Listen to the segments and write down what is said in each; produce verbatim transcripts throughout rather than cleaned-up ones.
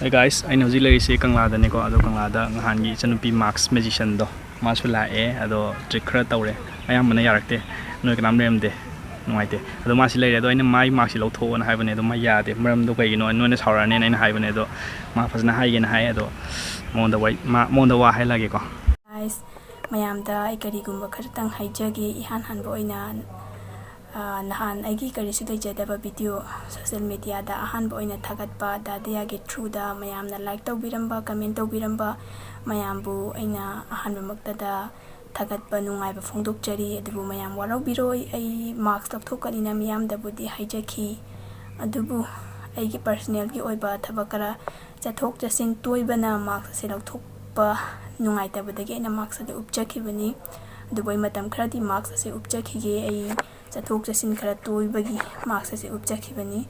Hey guys, ꯑꯩꯅ ꯍꯧꯖꯤꯛ ꯂꯩꯔꯤꯁꯦ ꯀꯪꯂꯥꯗꯅꯦꯀꯣ꯫ ꯑꯗꯣ ꯀꯪꯂꯥꯗ ꯅꯍꯥꯟꯒꯤ ꯏꯆꯟꯅꯨꯄꯤ ꯃꯥꯛꯁ ꯃꯦꯖꯤꯁꯤꯌꯟꯗꯣ ꯃꯥꯁꯨ ꯂꯥꯛꯑꯦ꯫ ꯑꯗꯣ ꯇ꯭ꯔꯤꯛ ꯈꯔ ꯇꯧꯔꯦ, ꯑꯌꯥꯝꯕꯅ ꯌꯥꯔꯛꯇꯦ, ꯅꯣꯏ ꯀꯅꯥꯝ ꯂꯩꯔꯝꯗꯦ, ꯅꯨꯡꯉꯥꯏꯇꯦ꯫ ꯑꯗꯣ ꯃꯥꯁꯤ ꯂꯩꯔꯦ꯫ ꯑꯗꯣ ꯑꯩꯅ ꯃꯥꯏ ꯃꯥꯛꯁꯤ ꯂꯧꯊꯣꯛꯑꯣꯅ ꯍꯥꯏꯕꯅꯦ, ꯑꯗꯣ ꯃꯥ ꯌꯥꯗꯦ꯫ ꯃꯔꯝꯗꯣ ꯀꯩꯒꯤꯅꯣ, ꯅꯣꯏꯅ ꯁꯥꯎꯔꯛꯑꯅꯦꯅ ꯑꯩꯅ ꯍꯥꯏꯕꯅꯦ꯫ ꯑꯗꯣ ꯃꯥ ꯐꯖꯅ ꯍꯥꯏꯒꯦꯅ ꯍꯥꯏ꯫ ꯑꯗꯣ ꯃꯉꯣꯟꯗ ꯋꯥꯔꯤ-, ꯃꯥ-, ꯃꯉꯣꯟꯗ ꯋꯥ ꯍꯥꯏꯍꯜꯂꯒꯦꯀꯣ꯫ Guys, ꯃꯌꯥꯝꯗ ꯑꯩ ꯀꯔꯤꯒꯨꯝꯕ ꯈꯔꯇꯪ ꯍꯥꯏꯖꯒꯦ꯫ ꯏꯍꯥꯟ ꯍꯥꯟꯕ ꯑꯣꯏꯅ, ꯑ, ꯅꯍꯥꯟ ꯑꯩꯒꯤ ꯀꯔꯤꯁꯨ ꯂꯩꯖꯗꯕ ꯚꯤꯗꯤꯑꯣ ꯁꯣꯁꯦꯜ ꯃꯦꯗꯤꯌꯥꯗ ꯑꯍꯥꯟꯕ ꯑꯣꯏꯅ ꯊꯥꯒꯠꯄ ꯗꯥꯗꯤꯌꯥꯒꯤ ꯊ꯭ꯔꯨꯗ ꯃꯌꯥꯝꯅ ꯂꯥꯏꯛ ꯇꯧꯕꯤꯔꯝꯕ, ꯀꯃꯦꯟ ꯇꯧꯕꯤꯔꯝꯕ ꯃꯌꯥꯝꯕꯨ ꯑꯩꯅ ꯑꯍꯥꯟꯕꯃꯛꯇꯗ ꯊꯥꯒꯠꯄ ꯅꯨꯡꯉꯥꯏꯕ ꯐꯣꯡꯗꯣꯛꯆꯔꯤ꯫ ꯑꯗꯨꯕꯨ ꯃꯌꯥꯝ ꯋꯥꯔꯧꯕꯤꯔꯣꯏ, ꯑꯩ ꯃꯥꯛꯁ ꯂꯧꯊꯣꯛꯀꯅꯤꯅ ꯃꯤꯌꯥꯝꯗꯕꯨꯗꯤ ꯍꯥꯏꯖꯈꯤ꯫ ꯑꯗꯨꯕꯨ ꯑꯩꯒꯤ ꯄꯔꯁꯅꯦꯜꯒꯤ ꯑꯣꯏꯕ ꯊꯕꯛ ꯈꯔ ꯆꯠꯊꯣꯛ ꯆꯠꯁꯤꯟ ꯇꯣꯏꯕꯅ ꯃꯥꯛꯁ ꯑꯁꯤ ꯂꯧꯊꯣꯛꯄ ꯅꯨꯡꯉꯥꯏꯇꯕꯗꯒꯤ ꯑꯩꯅ ꯃꯥꯛꯁ ꯑꯗꯨ ꯎꯞꯆꯈꯤꯕꯅꯤ꯫ ꯑꯗꯨꯕꯨ ꯑꯩ ꯃꯇꯝ ꯈꯔꯗꯤ ꯃꯥꯛꯁ ꯑꯁꯤ ꯎꯞꯆꯈꯤꯒꯦ꯫ ꯑꯩ ꯆꯠꯊꯣꯛ ꯆꯠꯁꯤꯟ ꯈꯔ ꯇꯣꯏꯕꯒꯤ ꯃꯥꯛꯁ ꯑꯁꯤ ꯎꯞꯆꯈꯤꯕꯅꯤ꯫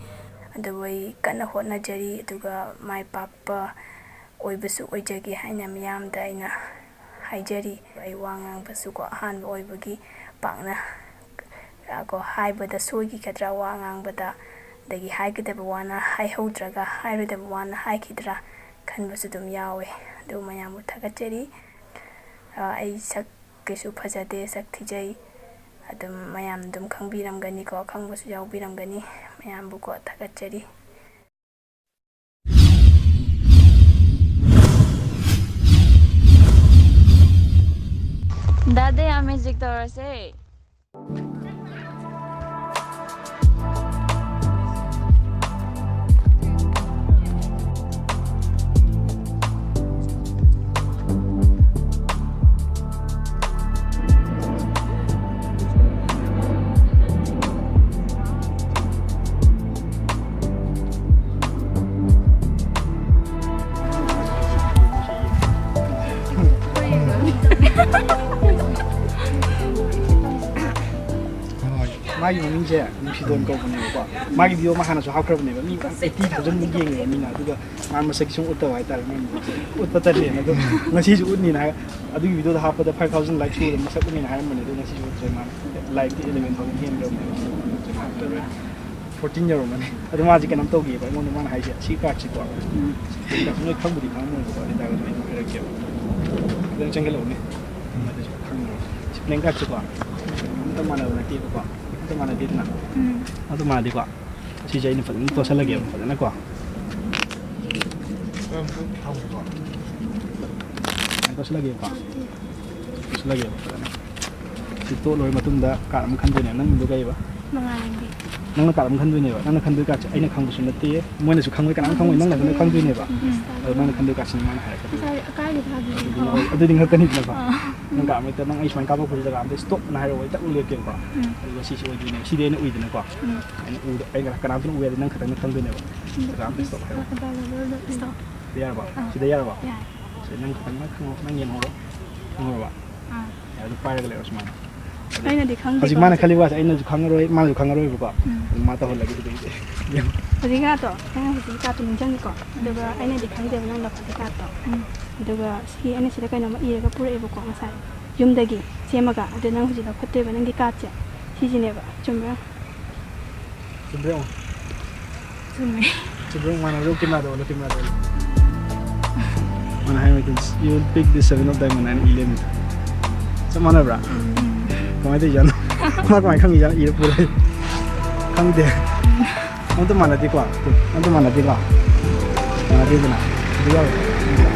ꯑꯗꯨꯕꯨ ꯑꯩ ꯀꯟꯅ ꯍꯣꯠꯅꯖꯔꯤ, ꯑꯗꯨꯒ ꯃꯥꯏ ꯄꯥꯛꯄ ꯑꯣꯏꯕꯁꯨ ꯑꯣꯏꯖꯒꯦ ꯍꯥꯏꯅ ꯃꯤꯌꯥꯝꯗ ꯑꯩꯅ ꯍꯥꯏꯖꯔꯤ꯫ ꯑꯩ ꯋꯥ ꯉꯥꯡꯕꯁꯨꯀꯣ ꯑꯍꯥꯟꯕ ꯑꯣꯏꯕꯒꯤ ꯄꯥꯛꯅ, ꯑ, ꯀꯣ ꯍꯥꯏꯕꯗ ꯁꯣꯏꯈꯤꯒꯗ꯭ꯔꯥ, ꯋꯥ ꯉꯥꯡꯕꯗ, ꯑꯗꯒꯤ ꯍꯥꯏꯒꯗꯕ ꯋꯥꯅ ꯍꯥꯏꯍꯧꯗ꯭ꯔꯒ ꯍꯥꯏꯔꯣꯏꯗꯕ ꯋꯥꯅ ꯍꯥꯏꯈꯤꯗ꯭ꯔꯥ ꯈꯟꯕꯁꯨ ꯑꯗꯨꯝ ꯌꯥꯎꯋꯦ꯫ ꯑꯗꯨ ꯃꯌꯥꯝꯕꯨ ꯊꯥꯒꯠꯆꯔꯤ꯫ ꯑ, ꯑꯩ ꯁꯛ ꯀꯩꯁꯨ ꯐꯖꯗꯦ, ꯁꯛ ꯊꯤꯖꯩ꯫ ꯑꯗꯨꯝ ꯃꯌꯥꯝ ꯑꯗꯨꯝ ꯈꯪꯕꯤꯔꯝꯒꯅꯤꯀꯣ, ꯈꯪꯕꯁꯨ ꯌꯥꯎꯕꯤꯔꯝꯒꯅꯤ꯫ ꯃꯌꯥꯝꯕꯨꯀꯣ ꯊꯥꯒꯠꯆꯔꯤ꯫ ꯗꯥꯗꯥ, ꯌꯥꯝ ꯃꯦꯖꯤꯛ ꯇꯧꯔꯁꯦ꯫ ꯍꯣꯏ, ꯃꯥꯒꯤ ꯃꯃꯤꯡꯁꯦ ꯅꯨꯡꯁꯤꯗꯣꯟ ꯀꯧꯕꯅꯦꯕꯀꯣ꯫ ꯃꯥꯒꯤ ꯚꯤꯗꯤꯑꯣ ꯑꯃ ꯍꯥꯟꯅꯁꯨ ꯍꯥꯞꯈ꯭ꯔꯕꯅꯦꯕ, ꯃꯤ ꯑꯩꯠꯇꯤ ꯊꯥꯎꯖꯟꯃꯨꯛ ꯌꯦꯡꯉꯦꯕ ꯃꯤꯅ꯫ ꯑꯗꯨꯒ ꯃꯥ ꯃꯁꯛꯁꯤ ꯁꯨꯝ ꯎꯠꯇꯕ ꯍꯥꯏꯇꯥꯔꯦ, ꯃꯥꯒꯤ ꯃꯁꯛꯁꯦ ꯎꯠꯄ ꯇꯜꯂꯦꯅ꯫ ꯑꯗꯣ ꯉꯁꯤꯁꯨ ꯎꯠꯅꯤꯅ ꯍꯥꯏ-, ꯑꯗꯨꯒꯤ ꯚꯤꯗꯤꯑꯣꯗꯣ ꯍꯥꯞꯄꯗ ꯐꯥꯏꯚ ꯊꯥꯎꯖꯟ ꯂꯥꯏꯛ ꯁꯨꯕꯗ ꯃꯁꯛ ꯎꯠꯅꯤꯅ ꯍꯥꯏꯔꯝꯕꯅꯦ꯫ ꯑꯗꯣ ꯉꯁꯤꯁꯨ ꯎꯠꯇ꯭ꯔꯦ꯫ ꯃꯥꯅ ꯂꯥꯏꯛꯇꯤ ꯑꯦꯂꯦꯚꯦꯟ ꯊꯥꯎꯖꯟ ꯍꯦꯟꯈ꯭ꯔꯕꯅꯦꯕ, ꯉꯁꯤꯁꯨ ꯎꯠꯇ꯭ꯔꯦ, ꯍꯥꯞꯇ꯭ꯔꯦ꯫ ꯐꯣꯔꯇꯤꯟ ꯌꯧꯔꯝꯃꯅꯤ꯫ ꯑꯗꯣ ꯃꯥꯁꯦ ꯀꯩꯅꯣꯝ ꯇꯧꯈꯤꯕꯀꯣ, ꯑꯩꯉꯣꯟꯗ ꯃꯥꯅ ꯍꯥꯏꯁꯦ, "ꯁꯤ ꯀꯥꯔꯠꯁꯤꯀꯣ, ꯁꯤ ꯀꯥꯔꯠꯁꯤ ꯅꯣꯏ ꯈꯪꯕꯨꯗꯤ ꯈꯪꯉꯝꯃꯣꯏꯕꯀꯣ, ꯑꯗꯨ ꯑꯣꯏꯇꯥꯔꯒꯁꯨ ꯑꯩ ꯍꯥꯏꯔꯛꯀꯦꯕ, ꯈꯤꯇꯪ ꯆꯪꯁꯤꯜꯂꯛꯎꯅꯦ, ꯑꯗꯨꯁꯨ ꯈꯪꯉꯔꯣꯏ꯫ ꯁꯤ ꯄ꯭ꯂꯦꯟ ꯀꯥꯔꯠꯁꯤꯀꯣ, ꯑꯝꯇ ꯃꯥꯟꯅꯕ ꯅꯠꯇꯦꯕꯀꯣ, ꯑꯝꯇ ꯃꯥꯟꯅꯗꯦꯗꯅ, ꯎꯝ꯫ ꯑꯝꯇ ꯃꯥꯟꯅꯗꯦꯀꯣ꯫ ꯁꯤꯁꯦ ꯑꯩꯅ ꯐꯖꯅ ꯇꯣꯠꯁꯜꯂꯒꯦꯕ, ꯐꯖꯅꯀꯣ꯫ ꯇꯣꯠꯁꯜꯂꯒꯦꯕꯀꯣ꯫ ꯇꯣꯠꯁꯜꯂꯒꯦꯕ ꯐꯖꯅ꯫ ꯁꯤ ꯇꯣꯠ ꯂꯣꯏꯔ ꯃꯇꯨꯡꯗ ꯀꯥꯔꯠ ꯑꯃ ꯈꯟꯗꯣꯏꯅꯦ꯫ ꯅꯪꯗꯣ ꯀꯩꯕ? ꯃꯉꯥꯜꯂꯦꯝꯕꯤ꯫ ꯅꯪꯅ ꯀꯥꯔꯠ ꯑꯃ ꯈꯟꯗꯣꯏꯅꯦꯕ꯫ ꯅꯪꯅ ꯈꯟꯗꯣꯏ ꯀꯥꯔꯠꯁꯦ ꯑꯩꯅ ꯈꯪꯕꯁꯨ ꯅꯠꯇꯦ, ꯃꯣꯏꯅꯁꯨ ꯈꯪꯉꯣꯏ, ꯀꯅꯥꯝ ꯈꯪꯉꯣꯏ, ꯅꯪꯅ ꯈꯟꯗꯣꯏ ꯈꯪꯗꯣꯏꯅꯦꯕ꯫ ꯎꯝ꯫ ꯑꯗꯣ ꯅꯪꯅ ꯈꯟꯗꯣꯏ ꯀꯥꯔꯠꯁꯤꯅ ꯃꯥꯅ ꯍꯥꯏꯔꯛꯀꯗꯣꯏꯅꯦ꯫ ꯉꯁꯥꯏ ꯑꯀꯥꯏꯕ ꯊꯥꯕꯤꯔꯦꯀꯣ꯫ ꯑꯗꯨꯗꯤ ꯉꯛꯀꯅꯤꯗꯅꯀꯣ꯫ ꯑꯥ꯫ ꯅꯪ ꯀꯥꯔꯠ ꯑꯃ ꯍꯦꯛꯇ ꯅꯪ ꯑꯩ ꯁꯨꯃꯥꯏꯅ ꯀꯥꯞꯄꯛꯄꯁꯤ ꯖꯒꯥ ꯑꯝꯗ ꯁ꯭ꯇꯣꯞꯅ ꯍꯥꯏꯔꯛꯑꯣ, ꯑꯩ ꯇꯛ ꯎ ꯂꯦꯞꯀꯦꯕꯀꯣ꯫ ꯎꯝ꯫ ꯑꯗꯨꯒ ꯁꯤꯁꯤ ꯑꯣꯏꯗꯣꯏꯅꯦ꯫ ꯁꯤꯗꯤ ꯑꯩꯅ ꯎꯏꯗꯅꯀꯣ꯫ ꯎꯝ꯫ ꯑꯩꯅ ꯎꯗ-, ꯑꯩ ꯀꯅꯥꯝꯇꯅ ꯎ ꯌꯥꯗꯦ, ꯅꯪ ꯈꯛꯇꯪꯅ ꯈꯪꯗꯣꯏꯅꯦꯕ꯫ ꯎꯝ꯫ ꯖꯒꯥ ꯑꯝꯗ ꯁ꯭ꯇꯣꯞ ꯍꯥꯏꯔꯛꯑꯣ꯫ ꯁ꯭ꯇꯣꯞ꯫ ꯁꯤꯗ ꯌꯥꯔꯕꯣ? ꯑꯥ꯫ ꯁꯤꯗ ꯌꯥꯔꯕꯣ? ꯌꯥꯔꯦ꯫ ꯁꯤ ꯅꯪ ꯈꯛꯇꯪꯅ ꯈꯪꯉꯣ, ꯅꯪ ꯌꯦꯡꯍꯧꯔꯣ꯫ ꯈꯪꯍꯧꯔꯕ? ꯑꯥ꯫ ꯌꯥꯔꯦ, ꯑꯗꯨ ꯄꯥꯏꯔꯒ ꯂꯩꯔꯣ ꯁꯨꯃꯥꯏꯅ꯫ ꯑꯗꯨ ꯑꯩꯅꯗꯤ ꯈꯪꯗꯦꯀꯣ ꯍꯧꯖꯤꯛ ꯃꯥꯅ ꯍꯧꯖꯤꯛ꯫ ꯈꯜꯂꯤ ꯋꯥꯁꯦ ꯑꯩꯅꯁꯨ ꯈꯪꯉꯔꯣꯏ, ꯃꯥꯅꯁꯨ ꯈꯪꯉꯔꯣꯏꯕꯀꯣ꯫ ꯎꯝ꯫ ꯑꯗꯨ ꯃꯥ ꯇꯧꯍꯜꯂꯒꯦ ꯁꯤꯗꯩꯗꯤ꯫ ꯌꯦꯡꯉꯣ꯫ ꯍꯧꯖꯤꯛ ꯀꯥꯔꯠꯇꯣ, ꯅꯪ ꯍꯧꯖꯤꯛꯀꯤ ꯀꯥꯔꯠꯇꯣ ꯅꯤꯡꯁꯤꯡꯉꯤꯀꯣ? ꯑꯗꯨꯒ ꯑꯩꯅꯗꯤ ꯈꯪꯗꯦꯕ ꯅꯪ ꯂꯧꯈꯠꯄ ꯀꯥꯔꯠꯇꯣ꯫ ꯎꯝ꯫ ꯑꯗꯨꯒ ꯁꯤ ꯑꯩꯅ ꯁꯤꯗ ꯀꯩꯅꯣꯝꯃ ꯏꯔꯒ ꯄꯨꯔꯛꯑꯦꯕꯀꯣ ꯉꯁꯥꯏ꯫ ꯌꯨꯝꯗꯒꯤ ꯁꯦꯝꯃꯒ꯫ ꯑꯗꯨ ꯅꯪ ꯍꯧꯖꯤꯛ ꯂꯧꯈꯠꯇꯣꯏꯕ ꯅꯪꯒꯤ ꯀꯥꯔꯠꯁꯦ꯫ ꯁꯤꯁꯤꯅꯦꯕ꯫ ꯆꯨꯝꯕ꯭ꯔꯥ? ꯆꯨꯝꯕ꯭ꯔꯥ ꯌꯦꯡꯉꯣ꯫ ꯆꯨꯝꯃꯦ꯫ ꯆꯨꯝꯕ꯭ꯔꯥ ꯌꯦꯡꯉꯣ, ꯃꯥꯟꯅꯕ꯭ꯔꯥ ꯌꯦꯡꯉꯣ, ꯀꯦꯃꯦꯔꯥꯗ ꯑꯣꯜꯂꯣ, ꯀꯦꯃꯦꯔꯥꯗ ꯑꯣꯜꯂꯣ꯫ ꯃꯥꯅ ꯍꯥꯏ ꯃꯇꯝꯗ, "You will pick the seven of diamond" ꯍꯥꯏꯅ ꯏ ꯂꯩꯔꯝꯃꯤꯗꯣ꯫ ꯆꯞ ꯃꯥꯟꯅꯕ꯭ꯔꯥ? ꯎꯝ꯫ ꯀꯃꯥꯏꯅ ꯇꯧꯔꯤꯖꯥꯠꯅꯣ? ꯃꯥ ꯀꯃꯥꯏꯅ ꯈꯪꯉꯤꯖꯥꯠꯅꯣ? ꯏꯔ ꯄꯨꯔ ꯂꯩ꯫ ꯈꯪꯗꯦ꯫ ꯑꯝꯇ ꯃꯥꯟꯅꯗꯦꯀꯣ? ꯑꯝꯇ ꯃꯥꯟꯅꯗꯦꯀꯣ? ꯃꯥꯟꯅꯗꯦꯗꯅ꯫ ꯑꯗꯨ ꯌꯥꯎꯔꯦ꯫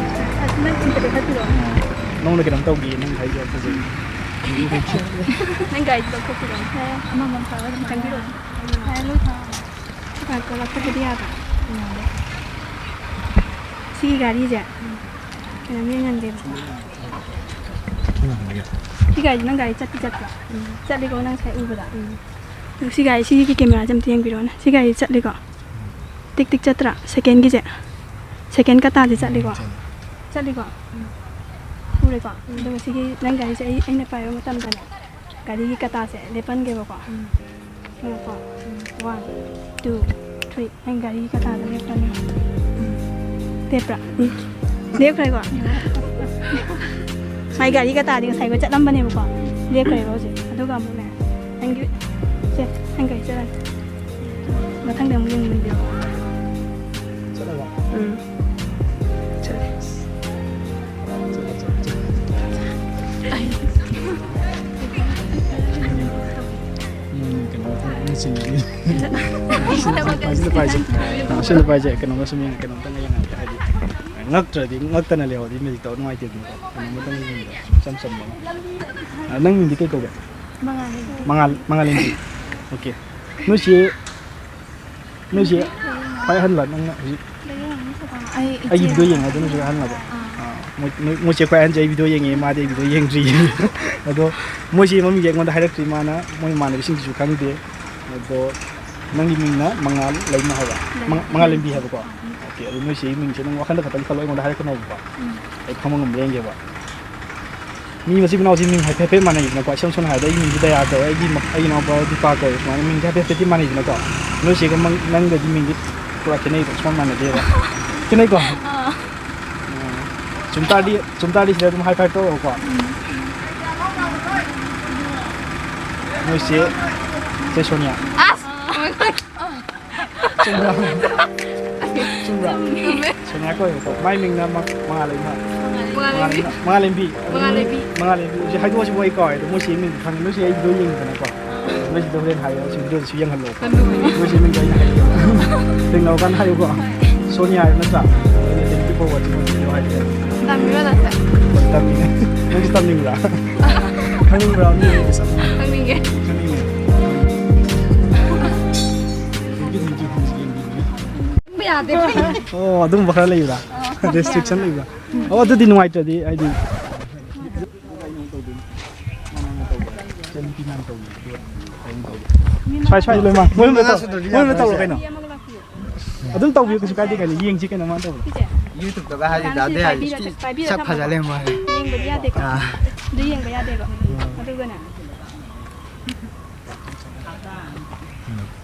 ꯅꯪ ꯁꯤꯗ ꯐꯠꯇ꯭ꯔꯣ? ꯑꯥ꯫ ꯅꯉꯣꯟꯗ ꯀꯩꯅꯣꯝ ꯇꯧꯈꯤꯌꯦ, ꯅꯪ ꯍꯥꯏꯗꯣ ꯐꯖꯩ꯫ ꯅꯪ ꯒꯥꯔꯤꯗꯣ ꯂꯧꯊꯣꯛꯄꯤꯔꯣ꯫ ꯌꯥꯔꯦ, ꯑꯃꯃꯝ ꯊꯥꯔꯒ ꯑꯗꯨꯝ ꯆꯪꯕꯤꯔꯛꯑꯣ꯫ ꯌꯥꯔꯦ, ꯂꯣꯏ ꯊꯥꯔꯣ꯫ ꯀꯥꯔꯠꯇꯣ ꯂꯧꯊꯣꯛꯄꯗꯤ ꯌꯥꯕ꯭ꯔꯥ? ꯌꯥꯔꯦ꯫ ꯁꯤꯒꯤ ꯒꯥꯔꯤꯁꯦ ꯀꯩꯅꯣꯝ ꯌꯦꯡꯍꯟꯒꯦꯕꯀꯣ꯫ ꯁꯤ ꯒꯥꯔꯤꯁꯦ ꯅꯪ ꯒꯥꯔꯤ ꯆꯠꯇꯤ ꯆꯠꯄ꯭ꯔꯥ? ꯎꯝ꯫ ꯆꯠꯂꯤꯀꯣ ꯅꯪ ꯉꯁꯥꯏ ꯎꯕꯗ? ꯎꯝ꯫ ꯑꯗꯣ ꯁꯤ ꯒꯥꯔꯤ, ꯁꯤꯒꯤ ꯀꯦꯃꯦꯔꯥꯁꯦ ꯑꯝꯇ ꯌꯦꯡꯕꯤꯔꯛꯑꯣꯅꯦ꯫ ꯁꯤ ꯒꯥꯔꯤ ꯆꯠꯂꯤꯀꯣ? ꯇꯤꯛ ꯇꯤꯛ ꯆꯠꯇ꯭ꯔꯥ? ꯁꯦꯀꯦꯟꯒꯤꯁꯦ? ꯁꯦꯀꯦꯟ ꯀꯇꯥꯁꯦ ꯆꯠꯂꯤꯀꯣ? ꯆꯠꯂꯦ꯫ ꯆꯠꯂꯤꯀꯣ? ꯎꯝ꯫ ꯎꯔꯦꯀꯣ? ꯎꯝ꯫ ꯑꯗꯨꯒ ꯁꯤꯒꯤ ꯅꯪ ꯒꯥꯔꯤꯁꯦ ꯑꯩ, ꯑꯩꯅ ꯄꯥꯏꯕ ꯃꯇꯝꯗꯅꯦ, ꯒꯥꯔꯤꯒꯤ ꯀꯇꯥꯁꯦ ꯂꯦꯞꯍꯟꯒꯦꯕꯀꯣ꯫ ꯎꯝ꯫ ꯌꯦꯡꯉꯣꯀꯣ꯫ ꯎꯝ꯫ One, two, three꯫ ꯅꯪ ꯒꯥꯔꯤꯒꯤ ꯀꯇꯥꯗ ꯂꯦꯞꯄꯅꯤ꯫ ꯎꯝ꯫ ꯂꯦꯞꯄ꯭ꯔꯥ? ꯎꯝ꯫ ꯂꯦꯞꯈ꯭ꯔꯦꯀꯣ? ꯎꯝ꯫ ꯃꯥꯏ ꯒꯥꯔꯤ ꯀꯇꯥꯗꯤ ꯉꯁꯥꯏꯒ ꯆꯠꯂꯝꯕꯅꯦꯕꯀꯣ꯫ ꯂꯦꯞꯈ꯭ꯔꯦꯕ ꯍꯧꯖꯤꯛ꯫ ꯑꯗꯨꯒ ꯑꯃꯨꯛꯅꯦ, ꯅꯪꯒꯤ, ꯁꯦ, ꯅꯪ ꯒꯥꯔꯤ ꯆꯠꯂꯅꯤ꯫ ꯃꯊꯪꯗ ꯑꯃꯨꯛ ꯌꯦꯡꯃꯤꯟꯅꯔꯣ꯫ ꯆꯠꯂꯕꯣ? ꯎꯝ꯫ ꯆꯠꯂꯦ꯫ ꯆꯠꯂꯣ, ꯆꯠꯂꯣ, ꯆꯠꯂꯣ꯫ ꯎꯝ, ꯀꯩꯅꯣ, ꯃꯤꯁꯤꯡꯒꯤ꯫ ꯁꯤ ꯅꯨꯄꯥꯁꯦ, ꯁꯤ ꯅꯨꯄꯥꯁꯦ, ꯀꯩꯅꯣꯝꯃ ꯁꯨꯝ ꯌꯦꯡꯉꯦ, ꯀꯩꯅꯣꯝꯇꯪꯒ ꯌꯦꯡꯉꯛꯀꯦ, ꯍꯥꯏꯗꯤ, ꯉꯛꯇ꯭ꯔꯗꯤ, ꯉꯛꯇꯅ ꯂꯩꯍꯧꯔꯗꯤ ꯃꯤꯗꯤ ꯇꯧ ꯅꯨꯡꯉꯥꯏꯇꯦꯗꯅꯀꯣ꯫ ꯀꯩꯅꯣꯝꯇꯪ ꯌꯦꯡꯉꯦ, ꯏꯆꯝ ꯆꯝꯕ꯫ ꯑ, ꯅꯪ ꯃꯤꯡꯗꯤ ꯀꯩ ꯀꯧꯒꯦ? ꯃꯉꯥꯜ꯫ ꯃꯉꯥꯜ, ꯃꯉꯥꯜꯂꯦꯝꯕꯤ꯫ ꯑꯣꯀꯦ꯫ ꯅꯣꯏꯁꯤ ꯅꯣꯏꯁꯦ ꯈ꯭ꯋꯥꯏ ꯑꯍꯟꯂ ꯅꯪꯅ ꯍꯧꯖꯤꯛ? ꯑꯩ ꯑꯩꯒꯤ ꯏꯆꯦ꯫ ꯚꯤꯗꯤꯑꯣ ꯌꯦꯡꯉꯦ ꯑꯗꯨꯅꯁꯨ ꯑꯍꯟꯂꯕ? ꯑꯥ꯫ ꯑꯥ, ꯃꯣꯏ-, ꯅꯣꯏ-, ꯃꯣꯏꯁꯦ ꯈ꯭ꯋꯥꯏ ꯑꯍꯟꯁꯦ ꯑꯩ ꯚꯤꯗꯤꯑꯣ ꯌꯦꯡꯉꯦ, ꯃꯥꯗꯤ ꯑꯩ ꯚꯤꯗꯤꯑꯣ ꯌꯦꯡꯗ꯭ꯔꯤꯌꯦ꯫ ꯑꯗꯣ ꯃꯣꯏꯁꯦ ꯃꯃꯤꯡꯁꯦ ꯑꯩꯉꯣꯟꯗ ꯍꯥꯏꯔꯛꯇ꯭ꯔꯤ, ꯃꯥꯅ ꯃꯣꯏ ꯏꯃꯥꯟꯅꯕꯤꯁꯤꯡꯁꯤꯁꯨ ꯈꯪꯗꯦ꯫ ꯑꯗꯣ ꯅꯪꯒꯤ ꯃꯤꯡꯅ ꯃꯉꯥꯜ ꯂꯩꯃ ꯍꯥꯏꯕ? ꯂꯩꯃ꯫ ꯃꯉꯥ-, ꯃꯉꯥꯜꯂꯦꯝꯕꯤ ꯍꯥꯏꯕꯀꯣ? ꯑꯥ, ꯎꯝ꯫ ꯑꯣꯀꯦ, ꯑꯗꯣ ꯅꯣꯏ ꯆꯦꯒꯤ ꯃꯤꯡꯁꯦ ꯅꯪ ꯋꯥꯈꯜꯗ ꯈꯛꯇꯪ ꯈꯜꯂꯣ, ꯑꯩꯉꯣꯟꯗ ꯍꯥꯏꯔꯛꯀꯅꯣꯕꯀꯣ꯫ ꯎꯝ꯫ ꯑꯩ ꯈꯪꯕ ꯉꯝꯕ꯭ꯔꯥ ꯌꯦꯡꯒꯦꯕ꯫ ꯃꯤ ꯃꯆꯤꯟ ꯃꯅꯥꯎꯁꯤ ꯃꯤꯡ ꯍꯥꯏꯐꯦꯠ ꯍꯥꯏꯐꯦꯠ ꯃꯥꯟꯅꯩꯗꯅꯀꯣ꯫ ꯏꯁꯝ ꯁꯝꯅ ꯍꯥꯏꯔꯕꯗ ꯑꯩꯒꯤ ꯃꯤꯡꯁꯦ ꯗꯌꯥ ꯀꯧꯋꯦ, ꯑꯩꯒꯤ ꯃ-, ꯑꯩꯒꯤ ꯏꯅꯥꯎꯄꯥ ꯗꯤꯄꯥ ꯀꯧꯋꯦ, ꯁꯨꯃꯥꯏꯅ ꯃꯤꯡꯁꯦ ꯍꯥꯏꯐꯦꯠ ꯍꯥꯏꯐꯦꯠꯇꯤ ꯃꯥꯟꯅꯩꯗꯅꯀꯣ꯫ ꯅꯣꯏ ꯆꯦꯒ ꯃꯪ-, ꯅꯪꯒꯗꯤ ꯃꯤꯡꯗꯤ ꯄꯨꯔꯥ ꯈꯦꯠꯅꯩꯕ, ꯁꯨꯃꯥꯟ ꯃꯥꯟꯅꯗꯦꯕ꯫ ꯈꯦꯠꯅꯩꯀꯣ? ꯑꯥ꯫ ꯎꯝ꯫ ꯆꯨꯝ ꯇꯥꯔꯗꯤ, ꯆꯨꯝ ꯇꯥꯔꯗꯤ ꯁꯤꯗ ꯑꯗꯨꯝ ꯍꯥꯏ ꯐꯥꯏꯚ ꯇꯧꯔꯛꯑꯣꯀꯣ꯫ ꯎꯝ꯫ ꯅꯣꯏ ꯆꯦ, ꯆꯦ ꯁꯣꯅꯤꯌꯥ꯫ ꯑꯁ! ꯆꯨꯝꯕ꯭ꯔꯥ? ꯆꯨꯝꯕ꯭ꯔꯥ? ꯆꯨꯝꯃꯦ꯫ ꯁꯣꯅꯤꯌꯥ ꯀꯧꯋꯦꯕꯀꯣ꯫ ꯃꯥꯏ ꯃꯤꯡꯅ ꯃ-, ꯃꯉꯥꯂꯩꯃ꯫ ꯃꯉꯥꯂꯩꯃ꯫ ꯃꯉꯥꯂꯩꯃ꯫ ꯃꯉꯥꯂꯩꯃ-, ꯃꯉꯥꯂꯩꯝꯕꯤ꯫ ꯃꯉꯥꯂꯩꯝꯕꯤ꯫ ꯃꯉꯥꯂꯩꯝꯕꯤ꯫ ꯍꯧꯖꯤꯛ ꯍꯥꯏꯗꯣꯛꯑꯁꯤꯕꯨ ꯑꯩ ꯀꯥꯎꯔꯦ꯫ ꯑꯗꯣ ꯃꯣꯏ ꯆꯦ ꯃꯤꯡꯗꯤ ꯈꯪꯉꯦ꯫ ꯅꯣꯏ ꯆꯦ ꯑꯩ ꯚꯤꯗꯤꯑꯣ ꯌꯦꯡꯉꯤꯗꯅꯀꯣ꯫ ꯑꯥ꯫ ꯅꯣꯏ ꯆꯦꯗ ꯍꯣꯔꯦꯟ ꯍꯥꯏꯌꯣ꯫ ꯁꯤ ꯚꯤꯗꯤꯑꯣꯗꯁꯨ ꯌꯦꯡꯍꯜꯂꯣ꯫ ꯍꯜꯂꯨ꯫ ꯅꯣꯏ ꯆꯦ ꯃꯤꯡꯗꯣ ꯑꯩꯅ ꯍꯥꯏꯒꯦ꯫ ꯊꯦꯡꯅꯕ ꯀꯥꯟꯗ ꯍꯥꯏꯌꯨꯀꯣ꯫ ꯍꯣꯏ꯫ ꯁꯣꯅꯤꯌꯥ ꯍꯥꯏꯕ ꯅꯠꯇ꯭ꯔꯥ? ꯑꯗꯨꯅ thank you for watching my video ꯍꯥꯏꯒꯦ꯫ ꯇꯝꯃꯤꯔꯣ ꯅꯪꯁꯦ? ꯍꯣꯏ, ꯇꯝꯃꯤꯅꯦ꯫ ꯅꯪꯁꯨ ꯇꯝꯅꯤꯡꯕ꯭ꯔꯥ? ꯈꯪꯅꯤꯡꯕ꯭ꯔꯥ? ꯃꯤ ꯍꯥꯏꯕꯁꯦ? ꯈꯪꯅꯤꯡꯉꯦ꯫ ꯈꯪꯅꯤꯡꯉꯦ꯫ ꯈꯪꯕ ꯌꯥꯗꯦ꯫ ꯑꯣ, ꯑꯗꯨꯒꯨꯝꯕ ꯈꯔ ꯂꯩꯕ꯭ꯔꯥ? ꯑꯣ, Restriction ꯂꯩꯕ꯭ꯔꯥ? ꯑꯣ, ꯑꯗꯨꯗꯤ ꯅꯨꯡꯉꯥꯏꯇ꯭ꯔꯗꯤ, ꯍꯥꯏꯗꯤ꯫ ꯁ꯭ꯋꯥꯏ, ꯁ꯭ꯋꯥꯏ ꯂꯣꯏꯃꯛ꯫ ꯃꯣꯏ ꯑꯃꯗ ꯇꯧꯔꯣ꯫ ꯃꯣꯏ ꯑꯃꯗ ꯇꯧꯔꯣ ꯀꯩꯅꯣ꯫ ꯑꯗꯨꯝ ꯇꯧꯕꯤꯌꯨ, ꯀꯩꯁꯨ ꯀꯥꯏꯗꯦ ꯀꯩꯅꯣ꯫ ꯌꯦꯡꯁꯤ ꯀꯩꯅꯣ ꯃꯥꯅ ꯇꯧꯕꯗꯣ꯫ ꯁꯤꯁꯦ? YouTube-ꯇꯒ ꯍꯥꯏꯗꯤ ꯗꯥꯗꯤ ꯍꯥꯏꯗꯤ ꯄꯥꯏꯕꯤꯔ ꯁꯛ ꯐꯖ ꯊꯝꯃꯣ꯫ ꯂꯩꯔꯝꯃꯣ ꯍꯥꯏ꯫ ꯌꯦꯡꯕꯗꯤ ꯌꯥꯗꯦꯀꯣ꯫ ꯑꯥ꯫ ꯑꯗꯨ ꯌꯦꯡꯕ ꯌꯥꯗꯦꯕ꯫ ꯑꯗꯨꯒꯅꯦ꯫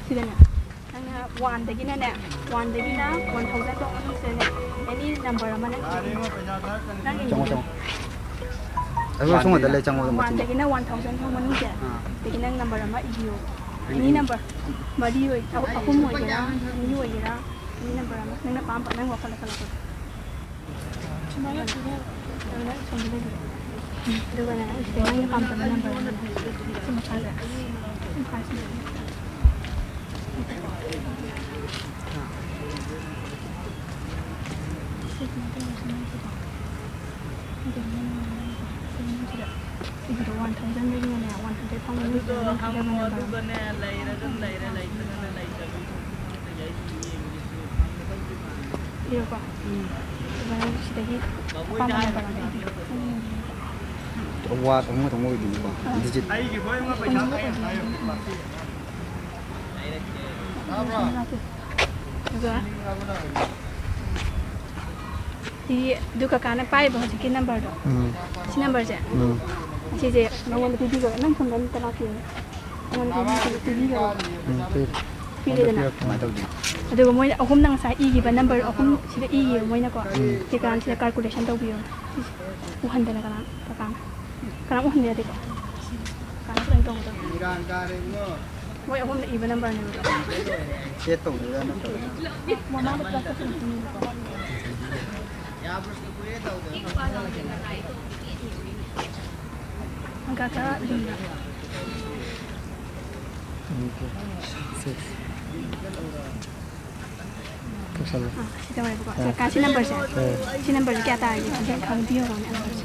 ꯁꯤꯗꯅꯦ꯫ ꯅꯪꯅ one-ꯗꯒꯤꯅꯅꯦ, one-ꯗꯒꯤꯅ one thousand ꯐꯥꯎ ꯃꯅꯨꯡꯁꯤꯗꯅꯦ, any number ꯑꯃ ꯅꯪ ꯏꯕꯤꯌꯨ꯫ ꯅꯪ ꯆꯪꯉꯣ, ꯏꯕꯤꯌꯨ꯫ ꯆꯪꯉꯣ꯫ ꯑꯗꯨꯒ ꯁꯣꯝꯗ ꯂꯩ, ꯆꯪꯉꯣ, ꯑꯗꯨꯝ ꯃꯆꯤꯟꯗ꯫ One-ꯗꯒꯤꯅ one thousand ꯐꯥꯎ ꯃꯅꯨꯡꯁꯦ, ꯑꯥ꯫ ꯁꯤꯗꯒꯤ ꯅꯪ number ꯑꯃ ꯏꯕꯤꯌꯨ꯫ ꯑꯦꯅꯤ ꯅꯝꯕꯔ, ꯃꯔꯤ ꯑꯣꯏ-, ꯑꯍꯨꯝ ꯑꯣꯏꯒꯦꯔꯥ, ꯑꯅꯤ ꯑꯣꯏꯒꯦꯔꯥ, ꯑꯦꯅꯤ ꯅꯝꯕꯔ ꯑꯃ ꯅꯪꯅ ꯑꯄꯥꯝꯕ, ꯅꯪ ꯋꯥꯈꯜꯗ ꯈꯜꯂꯛꯄꯗꯣ꯫ ꯁꯨꯃꯥꯏꯅ ꯁꯤꯗ, ꯑꯗꯨꯅ ꯁꯣꯝꯗ ꯂꯩꯕꯤꯔꯣ꯫ ꯑꯗꯨꯒꯅꯦ, ꯁꯤꯗ ꯅꯪꯅ ꯄꯥꯝꯖꯕ ꯅꯝꯕꯔ ꯑꯃ, ꯁꯤ ꯃꯈꯥꯗ, ꯁꯤ ꯃꯈꯥꯁꯤꯗ꯫ ꯁꯤꯒꯤꯗꯣ one thousand ꯗꯒꯤꯅꯅꯦ, one hundred ꯐꯥꯎꯕ ꯑꯗꯨꯗꯣ ꯍꯪꯉꯣ, ꯑꯗꯨꯒꯅꯦ, ꯂꯩꯔꯒꯅ ꯂꯩꯔꯦ, ꯂꯩꯇ꯭ꯔꯒꯅ ꯂꯩꯇꯕꯤ꯫ ꯄꯤꯔꯣꯀꯣ꯫ ꯑꯗꯨꯒ ꯁꯤꯗꯒꯤ ꯑꯄꯥꯝꯕ ꯅꯝꯕꯔ ꯑꯃ ꯏꯕꯤꯌꯨ꯫ ꯋꯥ ꯊꯣꯡꯕ ꯊꯣꯡꯕ ꯑꯣꯏꯗꯣꯏꯅꯤꯀꯣ꯫ ꯑꯥ꯫ ꯗꯤꯖꯤꯠ꯫ ꯑꯗꯨꯒ ꯁꯤ, ꯑꯗꯨ ꯀꯀꯥꯅ ꯄꯥꯏꯔꯤꯕ ꯍꯧꯖꯤꯛꯀꯤ ꯅꯝꯕꯔꯗꯣ, ꯎꯝ꯫ ꯁꯤ ꯅꯝꯕꯔꯁꯦ, ꯎꯝ꯫ ꯁꯤꯁꯦ ꯃꯉꯣꯟꯗ ꯄꯤꯕꯤꯈ꯭ꯔꯣ꯫ ꯅꯪ ꯁꯣꯝꯗ ꯑꯝꯇ ꯂꯥꯛꯄꯤꯌꯨꯅꯦ꯫ ꯃꯉꯣꯟꯗ ꯄꯤꯕꯤꯈ꯭ꯔꯣ꯫ ꯎꯝ, ꯄꯤꯔꯦ꯫ ꯄꯤꯔꯦꯗꯅ꯫ ꯄꯤꯔꯛꯀꯦ꯫ ꯀꯃꯥꯏꯅ ꯇꯧꯗꯣꯏꯅꯣ? ꯑꯗꯨꯒ ꯃꯣꯏꯅ ꯑꯍꯨꯝꯅ ꯉꯁꯥꯏ ꯏꯈꯤꯕ ꯅꯝꯕꯔ ꯑꯍꯨꯝ ꯁꯤꯗ ꯏꯈꯤꯕ ꯃꯣꯏꯅꯀꯣ꯫ ꯎꯝ꯫ ꯁꯤ ꯀꯥꯟꯁꯤꯗ ꯀꯥꯜꯀꯨꯂꯦꯁꯟ ꯇꯧꯕꯤꯌꯣ꯫ ꯎꯍꯟꯗꯅ ꯀꯅꯥ, ꯀꯀꯥꯅ꯫ ꯀꯅꯥꯝ ꯎꯍꯟꯕ ꯌꯥꯗꯦꯀꯣ꯫ ꯀꯀꯥꯅ ꯈꯤꯇꯪ ꯇꯧꯒꯗꯕ꯫ ꯃꯣꯏ ꯑꯍꯨꯝꯅ ꯏꯕ ꯅꯝꯕꯔꯅꯦꯕ꯫ ꯁꯦꯠ ꯇꯧꯗꯣꯏꯔꯥ ꯅꯠꯇ꯭ꯔꯒꯅ? ꯃꯃꯥꯡꯗ ꯄꯨꯂꯞ ꯆꯠꯈꯤꯕꯅꯦꯕꯀꯣ꯫ ꯀꯀꯥ ꯈꯔ ꯂꯨꯝꯅ꯫ ꯇꯧꯁꯜꯂꯣ꯫ ꯑꯥ, ꯁꯤ ꯇꯧꯔꯦꯕꯀꯣ꯫ ꯑꯥ꯫ ꯀꯀꯥ, ꯁꯤ ꯅꯝꯕꯔꯁꯦ? ꯑꯥ꯫ ꯁꯤ ꯅꯝꯕꯔꯁꯦ ꯀꯌꯥ ꯇꯥꯔꯒꯦ? ꯑꯝꯇ ꯈꯪꯕꯤꯌꯣ, ꯅꯝꯕꯔꯁꯦ꯫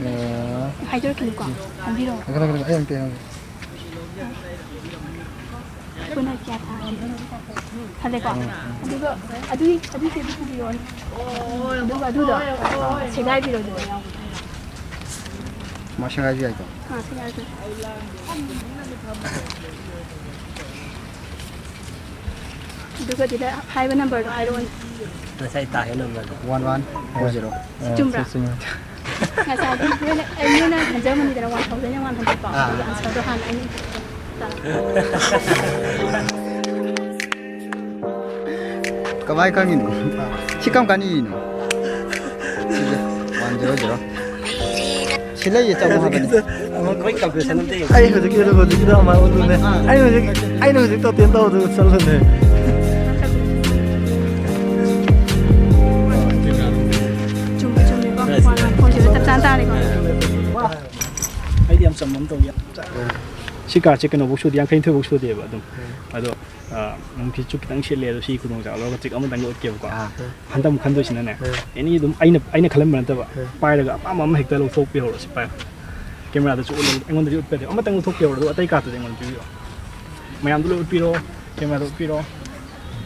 ꯑꯥ꯫ ꯍꯥꯏꯗꯣꯔꯛꯈꯤꯅꯨꯀꯣ꯫ ꯈꯪꯕꯤꯔꯣ꯫ ꯉꯥꯏꯈꯣ, ꯉꯥꯏꯈꯣ, ꯉꯥꯏꯈꯣ, ꯑꯩ ꯑꯝꯇ ꯌꯦꯡꯉꯝꯒꯦ꯫ ꯄꯨꯟꯅ ꯀꯌꯥ ꯇꯥꯔꯒꯦ? ꯈꯜꯂꯦꯀꯣ? ꯑꯥ, ꯑꯥ꯫ ꯑꯗꯨꯒ ꯑꯗꯨꯒꯤ, ꯑꯗꯨꯒꯤ ꯆꯦꯗꯨ ꯄꯨꯕꯤꯔꯛꯑꯣꯅꯦ꯫ ꯑꯗꯨꯒ ꯑꯗꯨꯗꯣ ꯁꯦꯒꯥꯏꯕꯤꯔꯣ, ꯑꯗꯨꯒ ꯌꯥꯎꯕꯗꯣ꯫ ꯃꯥ ꯁꯦꯒꯥꯏꯁꯨ ꯌꯥꯏꯀꯣ? ꯑꯥ, ꯁꯦꯒꯥꯏꯔꯁꯨ ꯌꯥꯏ꯫ ꯑꯗꯨꯒ ꯑꯗꯨꯗ ꯍꯥꯏꯕ ꯅꯝꯕꯔꯗꯣ ꯍꯥꯏꯔꯛꯑꯣꯅꯦ꯫ ꯉꯁꯥꯏ ꯇꯥꯈꯤꯕ ꯅꯝꯕꯔꯗꯣ꯫ One one four zero꯫ ꯑ, ꯆꯨꯝꯕ꯭ꯔꯥ? ꯆꯨꯝꯃꯦ꯫ ꯉꯁꯥꯏꯗꯤ ꯅꯣꯏꯅ, ꯑꯩ, ꯅꯣꯏꯅ ꯈꯟꯖꯔꯝꯃꯅꯤꯗꯅ, one thousand and one hundred ꯀꯣ꯫ ꯑꯥ꯫ ꯑꯗꯨꯒ ꯑꯟꯁꯔꯗꯣ ꯍꯥꯟꯅ ꯑꯩꯅ ꯏꯊꯣꯛꯄꯗꯣ꯫ ꯀꯃꯥꯏ ꯈꯪꯉꯤꯅꯣ? ꯁꯤ ꯀꯔꯝ ꯀꯥꯟ ꯏꯔꯤꯅꯣ? ꯁꯤꯁꯦ one zero zero꯫ ꯁꯤ ꯂꯩꯌꯦ, ꯆꯪꯉꯣ ꯍꯥꯏꯕꯅꯤ꯫ ꯑꯩꯈꯣꯏ ꯀꯝꯄꯤꯇꯤꯁꯟ ꯑꯝꯇ ꯌꯦꯡꯁꯤ꯫ ꯑꯩ ꯍꯧꯖꯤꯛꯀꯤꯗꯨ ꯍꯧꯖꯤꯛꯀꯤꯗꯣ ꯑꯃ ꯎꯠꯂꯨꯅꯦ꯫ ꯑꯩ ꯍꯧꯖꯤꯛ ꯑꯩꯅ ꯍꯧꯖꯤꯛ ꯇꯣꯇꯦꯜ ꯇꯧꯕꯗꯨ ꯆꯠꯂꯨꯅꯦ꯫ ꯆꯨꯝꯃꯤ, ꯆꯨꯝꯃꯤꯀꯣ꯫ ꯋꯥꯟ ꯋꯥꯟ ꯐꯣꯔ ꯖꯤꯔꯣ ꯆꯞ ꯆꯥꯅ ꯇꯥꯔꯦꯀꯣ꯫ ꯑꯩꯗꯤ ꯌꯥꯝ ꯆꯝꯕ ꯑꯃ ꯇꯧꯒꯦ꯫ ꯁꯤ ꯀꯥꯔꯠꯁꯦ ꯀꯩꯅꯣꯐꯧ ꯁꯨꯗꯦ, ꯌꯥꯡꯈꯩꯅꯤꯊꯣꯏꯐꯧ ꯁꯨꯗꯦꯕ ꯑꯗꯨꯝ꯫ ꯑꯗꯣ, ꯑ, ꯅꯨꯡꯁꯤꯠꯁꯨ ꯈꯤꯇꯪ ꯁꯤꯠꯂꯦ, ꯑꯗꯣ ꯁꯤ ꯈꯨꯗꯣꯡꯆꯥꯕ ꯂꯧꯔꯒ ꯇ꯭ꯔꯤꯛ ꯑꯃꯇꯪꯒ ꯎꯠꯀꯦꯕꯀꯣ꯫ ꯑꯥ꯫ ꯍꯟꯗꯛ ꯑꯃꯨꯛ ꯈꯟꯗꯣꯏꯁꯤꯅꯅꯦ, ꯑꯥ꯫ ꯑꯦꯅꯤ ꯑꯗꯨꯝ ꯑꯩꯅ, ꯑꯩꯅ ꯈꯜꯍꯟꯕ ꯅꯠꯇꯕ, ꯑꯥ꯫ ꯄꯥꯏꯔꯒ ꯑꯄꯥꯝꯕ ꯑꯃ ꯍꯦꯛꯇ ꯂꯧꯊꯣꯛꯄꯤꯍꯧꯔꯣ꯫ ꯁꯤ ꯄꯥꯏꯌꯨ꯫ ꯀꯦꯃꯦꯔꯥꯗꯁꯨ ꯎꯠꯂꯣ, ꯑꯩꯉꯣꯟꯗꯗꯤ ꯎꯠꯄ ꯌꯥꯗꯦ꯫ ꯑꯃꯇꯪ ꯂꯧꯊꯣꯛꯄꯤꯍꯧꯔꯣ, ꯑꯗꯨꯒ ꯑꯇꯩ ꯀꯥꯔꯠꯇꯨꯗꯤ ꯑꯩꯉꯣꯟꯗ ꯄꯤꯕꯤꯔꯣ꯫ ꯃꯌꯥꯝꯗꯣ ꯂꯣꯏ ꯎꯠꯄꯤꯔꯣ, ꯀꯦꯃꯦꯔꯥꯗ ꯎꯠꯄꯤꯔꯣ,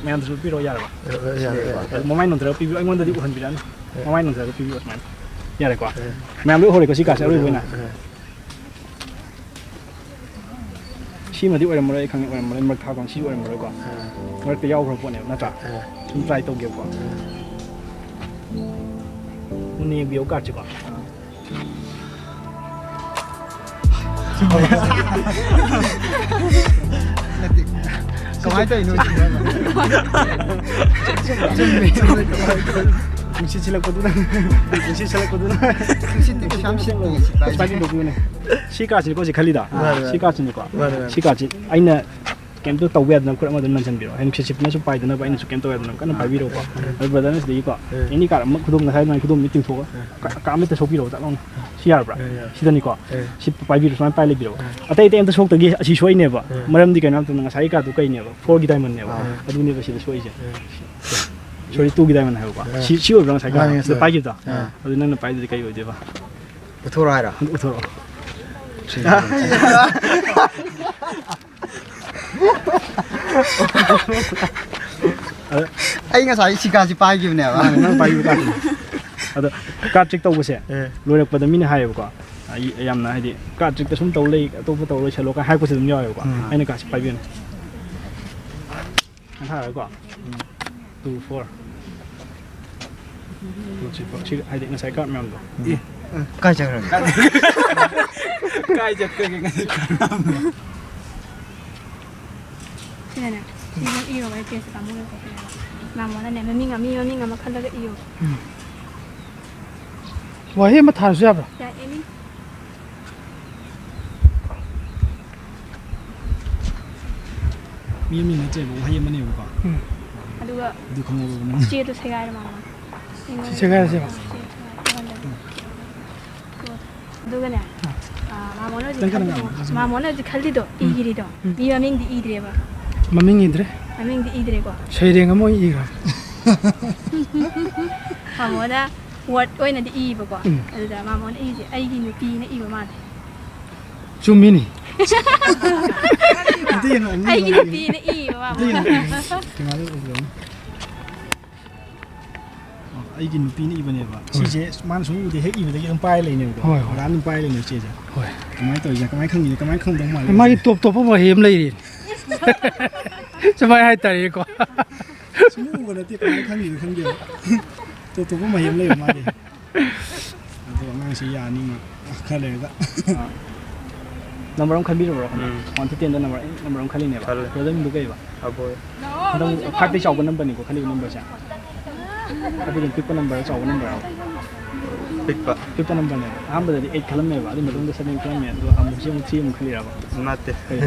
ꯃꯌꯥꯝꯗꯁꯨ ꯎꯠꯄꯤꯔꯣ, ꯌꯥꯔꯕ? ꯑ, ꯑ, ꯌꯥꯔꯦ, ꯌꯥꯔꯦ꯫ ꯑꯗꯨ ꯃꯃꯥꯏ ꯅꯣꯟꯊꯔꯒ ꯄꯤꯕꯤꯌꯨ, ꯑꯩꯉꯣꯟꯗꯗꯤ ꯎꯍꯟꯕꯤꯔꯛꯑꯅꯨ꯫ ꯑ꯫ ꯃꯃꯥꯏ ꯅꯣꯟꯊꯔꯒ ꯄꯤꯕꯤꯌꯨ ꯑꯗꯨꯃꯥꯏꯅ꯫ ꯌꯥꯔꯦꯀꯣ? ꯑ꯫ ꯃꯌꯥꯝ ꯂꯣꯏ ꯎꯍꯧꯔꯦꯀꯣ ꯁꯤ ꯀꯥꯔꯠꯁꯦ ꯑꯔꯣꯏꯕ ꯑꯣꯏꯅ? ꯑ꯫ ꯁꯤꯃꯗꯤ ꯑꯣꯏꯔꯝꯃꯔꯣꯏ, ꯑꯩ ꯈꯪꯉꯦ, ꯑꯣꯏꯔꯝꯃꯔꯣꯏ꯫ ꯃꯔꯛ ꯊꯥꯕ ꯁꯤ ꯑꯣꯏꯔꯝꯃꯔꯣꯏꯀꯣ꯫ ꯑ꯫ ꯃꯔꯛꯇ ꯌꯥꯎꯈ꯭ꯔꯕ ꯄꯣꯠꯅꯦꯕ, ꯅꯠꯇ꯭ꯔꯥ? ꯑ꯫ ꯁꯨꯝ ꯇ꯭ꯔꯥꯏ ꯇꯧꯒꯦꯕꯀꯣ꯫ ꯑ꯫ ꯃꯨꯟꯅ ꯌꯦꯡꯕꯤꯌꯣ ꯀꯥꯔꯠꯁꯦꯀꯣ꯫ ꯅꯠꯇꯦ꯫ ꯀꯃꯥꯏꯅ ꯇꯧꯔꯤꯅꯣ ꯁꯤꯅ? ꯆꯨꯝꯃꯦ, ꯆꯨꯝꯃꯦ, ꯀꯃꯥꯏꯅ ꯇꯧꯔꯤꯅꯣ? ꯅꯨꯡꯁꯤꯠ ꯁꯤꯜꯂꯛꯄꯗꯨꯅ, ꯅꯨꯡꯁꯤꯠ ꯁꯤꯜꯂꯛꯄꯗꯨꯅ꯫ ꯅꯨꯡꯁꯤꯠꯇꯤ ꯀꯩꯁꯨ ꯌꯥꯝ ꯁꯤꯠꯇꯦ ꯁꯤ ꯄꯥꯏꯁꯦ꯫ ꯁꯨꯃꯥꯏꯅ ꯇꯧꯕꯤꯌꯨꯅꯦ꯫ ꯁꯤ ꯀꯥꯔꯠꯁꯤꯅꯤꯀꯣ ꯍꯧꯖꯤꯛ ꯈꯜꯂꯤꯗꯣ? ꯃꯥꯅꯦ, ꯃꯥꯅꯦ꯫ ꯁꯤ ꯀꯥꯔꯠꯁꯤꯅꯤꯀꯣ꯫ ꯃꯥꯅꯦ, ꯃꯥꯅꯦ꯫ ꯁꯤ ꯀꯥꯔꯠꯁꯤ ꯑꯩꯅ ꯀꯩꯝꯇ ꯇꯧꯕ ꯌꯥꯗꯅꯕ ꯈꯨꯠ ꯑꯃ ꯑꯗꯨꯝ ꯂꯟꯁꯤꯟꯕꯤꯔꯣ꯫ ꯍꯥꯏꯗꯤ ꯅꯨꯡꯁꯤꯠ ꯁꯤꯠꯄꯅꯁꯨ ꯄꯥꯏꯗꯅꯕ ꯑꯩꯅꯁꯨ ꯀꯩꯝ ꯇꯧꯕ ꯌꯥꯗꯅꯕ ꯀꯟꯅ ꯄꯥꯏꯕꯤꯔꯣꯀꯣ꯫ ꯑꯗꯨ ꯕ꯭ꯔꯗꯔꯅ ꯁꯤꯗꯒꯤꯀꯣ, ꯑꯦꯅꯤ ꯀꯥꯔꯠ ꯑꯃ ꯈꯨꯗꯣꯝ ꯉꯁꯥꯏ ꯑꯗꯨꯃꯥꯏꯅ ꯈꯨꯗꯣꯝꯁꯦ ꯇꯤꯡꯊꯣꯛꯑꯒ ꯀꯥ-, ꯀꯥ ꯑꯃꯠꯇ ꯁꯣꯛꯄꯤꯔꯣ ꯆꯠꯂꯣꯅꯦ꯫ ꯁꯤ ꯌꯥꯔꯕ꯭ꯔꯥ? ꯁꯤ ꯄꯥꯏꯕꯤꯔꯣ, ꯁꯨꯃꯥꯏꯅ ꯄꯥꯏ ꯂꯩꯕꯤꯔꯣ꯫ ꯑꯇꯩ ꯑꯇꯩ ꯑꯝꯇ ꯁꯣꯛꯇꯒꯤ ꯑꯁꯤ ꯁꯣꯛꯏꯅꯦꯕ꯫ ꯃꯔꯝꯗꯤ ꯀꯩꯅꯣ ꯍꯥꯏꯕ ꯃꯇꯝꯗ ꯉꯁꯥꯏꯒꯤ ꯀꯥꯔꯠꯇꯨ ꯀꯩꯅꯦꯕ? ꯐꯣꯔꯒꯤ ꯗꯥꯏꯃꯟꯅꯦꯕ꯫ ꯑꯗꯨꯅꯦꯕ ꯁꯤꯗ ꯁꯣꯛꯏꯁꯦ꯫ ꯁꯣꯔꯤ, ꯇꯨꯒꯤ ꯗꯥꯏꯃꯟ ꯍꯥꯏꯕꯀꯣ꯫ ꯁꯤ, ꯁꯤ ꯑꯣꯏꯕ꯭ꯔꯥ ꯉꯁꯥꯏ ꯀꯥꯔꯠ? ꯃꯥꯅꯦ, ꯁꯤꯗ ꯄꯥꯏꯈꯤꯕꯗꯣ? ꯑꯗꯨ ꯅꯪꯅ ꯄꯥꯏꯗꯨꯗꯤ ꯀꯩ ꯑꯣꯏꯗꯣꯏꯕ? ꯄꯨꯊꯣꯔꯛꯑꯣ ꯍꯥꯏꯔꯣ? ꯎꯠꯊꯣꯔꯛꯑꯣ꯫ ꯑꯩ ꯉꯁꯥꯏ ꯁꯤꯀꯥꯁꯤ ꯄꯥꯏꯈꯤꯕꯅꯦꯕ꯫ ꯃꯥꯅꯦ, ꯅꯪ ꯄꯥꯏꯈꯤꯕ ꯀꯥꯔꯠꯇꯨꯅꯦ꯫ ꯑꯗꯣ ꯀꯥꯔꯠ ꯆꯦꯛ ꯇꯧꯕꯁꯦ ꯑꯦ꯫ ꯂꯣꯏꯔꯛꯄꯗ ꯃꯤꯅ ꯍꯥꯏꯌꯦꯕꯀꯣ, ꯑꯩ ꯌꯥꯝꯅ ꯍꯥꯏꯗꯤ ꯀꯥꯔꯠ ꯆꯦꯛꯇ ꯁꯨꯝ ꯇꯧ ꯂꯩ, ꯑꯇꯣꯞꯄ ꯇꯧꯔꯣꯏ ꯁꯜꯂꯣ ꯀꯥꯏ ꯍꯥꯏꯔꯛꯄꯁꯨ ꯑꯗꯨꯝ ꯌꯥꯎꯋꯦꯕꯀꯣ꯫ ꯎꯝ꯫ ꯑꯩꯅ ꯀꯥꯔꯠꯁꯦ ꯄꯥꯏꯕꯤꯌꯨꯅꯦ꯫ ꯃꯈꯥ ꯍꯥꯏꯔꯣꯀꯣ꯫ Two, four. Two, three, four. ꯁꯤ ꯍꯥꯏꯗꯤ ꯉꯁꯥꯏ ꯀꯥꯔꯠ ꯃꯌꯥꯝꯗꯣ꯫ ꯑꯦ, ꯀꯥꯏ ꯆꯠꯈ꯭ꯔꯒꯦ? ꯀꯥꯏ ꯆꯠꯈ꯭ꯔꯒꯦ ꯉꯁꯥꯏ ꯀꯥꯔꯠ ꯃꯌꯥꯝꯗꯣ? ꯁꯤꯗꯅꯦ, ꯁꯤꯁꯨ ꯏꯔꯣꯕ, ꯑꯩ ꯄꯦꯖꯁꯦ ꯄꯥꯝꯃꯨꯔꯦ꯫ ꯃꯥꯃꯣꯅꯅꯦ, ꯃꯃꯤꯡ ꯑꯃ, ꯃꯤ ꯃꯃꯤꯡ ꯑꯃ ꯈꯜꯂꯒ ꯏꯌꯣ꯫ ꯋꯥꯍꯩ ꯑꯃ ꯊꯥꯔꯁꯨ ꯌꯥꯕ꯭ꯔꯥ? ꯌꯥꯏ, ꯑꯦꯅꯤ꯫ ꯃꯤ ꯑꯃꯅꯤ ꯅꯠꯇ꯭ꯔꯦꯕ, ꯋꯥꯍꯩ ꯑꯃꯅꯦꯕꯀꯣ꯫ ꯎꯝ꯫ ꯑꯗꯨꯒ ꯑꯗꯨ ꯈꯪꯍꯧꯔꯕ ꯅꯪ? ꯆꯦꯗꯣ ꯁꯦꯒꯥꯏꯔꯦ ꯃꯥꯃꯣ꯫ ꯁꯦꯒꯥꯏꯔꯁꯦꯕ꯫ ꯆꯦ ꯁꯦꯒꯥꯏꯔꯦ꯫ ꯑꯗꯨꯒꯅꯦ, ꯑꯥ, ꯃꯥꯃꯣꯅ ꯍꯧꯖꯤꯛ ꯈꯤꯇꯪ ꯀꯟꯅ ꯈꯜꯂꯤꯗꯣ, ꯉꯥꯡꯉꯣ, ꯈꯤꯇꯪ ꯀꯟꯅ꯫ ꯃꯥꯃꯣꯅ ꯍꯧꯖꯤꯛ ꯈꯜꯂꯤꯗꯣ ꯎꯝ꯫ ꯏꯔꯤꯗꯣ꯫ ꯎꯝ꯫ ꯃꯤ ꯃꯃꯤꯡꯗꯤ ꯏꯗ꯭ꯔꯦꯕ꯫ ꯃꯃꯤꯡꯗꯤ ꯏꯗ꯭ꯔꯦꯀꯣ꯫ ꯁꯩꯔꯦꯡ ꯑꯃ ꯑꯣꯏꯅ ꯏꯈ꯭ꯔꯕ꯫ ꯃꯥꯃꯣꯅ word ꯑꯣꯏꯅꯗꯤ ꯏꯕꯀꯣ꯫ ꯎꯝ꯫ ꯑꯗꯨꯗ ꯃꯥꯃꯣꯅ ꯏꯁꯦ "ꯑꯩꯒꯤ ꯅꯨꯄꯤꯅ" ꯏꯕ ꯃꯥꯜꯂꯦ꯫ ꯆꯨꯝꯃꯤꯅꯤ꯫ ꯑꯝꯇ ꯌꯦꯡꯉꯣ, ꯑꯝꯇ "ꯑꯩꯒꯤ ꯌꯦꯡꯉꯣ꯫ ꯅꯨꯄꯤꯅ" ꯏꯕ ꯑꯝꯇ ꯃꯥꯃꯣꯅ꯫ ꯌꯦꯡꯉꯣ, ꯌꯦꯡꯉꯣ꯫ ꯀꯦꯃꯦꯔꯥꯗ ꯎꯕꯤꯔꯣ꯫ ꯑꯣ, ꯑꯩꯒꯤ ꯅꯨꯄꯤꯅ ꯏꯕꯅꯦꯕ꯫ ꯍꯣꯏ꯫ ꯁꯤꯁꯦ ꯃꯥꯅ ꯁꯨꯝ ꯎꯗꯦ, ꯍꯦꯛ ꯏꯕꯗꯒꯤ ꯑꯗꯨꯝ ꯄꯥꯏꯔ ꯂꯩꯅꯦꯕꯀꯣ꯫ ꯍꯣꯏ, ꯍꯣꯏ꯫ ꯑꯗꯨꯝ ꯄꯥꯏꯔ ꯂꯩꯅꯦꯕ ꯆꯦꯁꯦ꯫ ꯍꯣꯏ꯫ ꯀꯃꯥꯏꯅ ꯇꯧꯔꯤꯁꯦ? ꯀꯃꯥꯏꯅ ꯈꯪꯉꯤꯅꯣ? ꯀꯃꯥꯏꯅ ꯈꯪꯗꯧ ꯃꯥꯜꯂꯦ? ꯃꯥꯒꯤ ꯇꯣꯞ ꯇꯣꯞꯄ ꯃꯍꯩ ꯑꯃ ꯂꯩꯔꯤ꯫ ꯁꯨꯃꯥꯏꯅ ꯍꯥꯏꯇꯥꯔꯦꯀꯣ꯫ ꯁꯨꯝ ꯎꯕ ꯅꯠꯇꯦ, ꯀꯃꯥꯏꯅ ꯈꯪꯉꯤꯅꯣ ꯈꯪꯗꯦꯕ꯫ ꯇꯣꯞ ꯇꯣꯞꯄ ꯃꯍꯩ ꯑꯃ ꯂꯩꯕ ꯃꯥꯜꯂꯦ꯫ ꯑꯗꯣ ꯑꯉꯥꯡꯁꯤ ꯌꯥꯅꯤ ꯃꯥ ꯈꯔ ꯂꯩꯔꯒ꯫ ꯑꯥ꯫ ꯅꯝꯕꯔ ꯑꯃ ꯈꯟꯕꯤꯔꯕ꯭ꯔꯣ? ꯎꯝ꯫ One to ten the number, ꯑꯩ ꯅꯝꯕꯔ ꯑꯃ ꯈꯜꯂꯤꯅꯦꯕ꯫ ꯈꯜꯂꯦ꯫ ꯕ꯭ꯔꯗꯔ ꯃꯤꯡꯗꯣ ꯀꯩꯕ? ꯑꯕꯣꯏ꯫ ꯍꯟꯗꯛ five ꯇꯩ ꯆꯥꯎꯕ ꯅꯝꯕꯔꯅꯤꯀꯣ ꯈꯜꯂꯤꯕ ꯅꯝꯕꯔꯁꯦ? Five ꯇꯩ ꯄꯤꯛꯄ ꯅꯝꯕꯔ, ꯆꯥꯎꯕ ꯅꯝꯕꯔ? ꯄꯤꯛꯄ꯫ ꯄꯤꯛꯄ ꯅꯝꯕꯔꯅꯦꯕ꯫ ꯑꯍꯥꯟꯕꯗꯗꯤ eight ꯈꯜꯂꯝꯃꯦꯕ, ꯑꯗꯨ ꯃꯇꯨꯡꯗ seven ꯈꯜꯂꯝꯃꯦ, ꯑꯗꯣ ꯑꯃꯨꯛꯁꯦ ꯑꯃꯨꯛ three ꯑꯃꯨꯛ ꯈꯜꯂꯤꯔꯕ? ꯅꯠꯇꯦ꯫ ꯀꯔꯤ,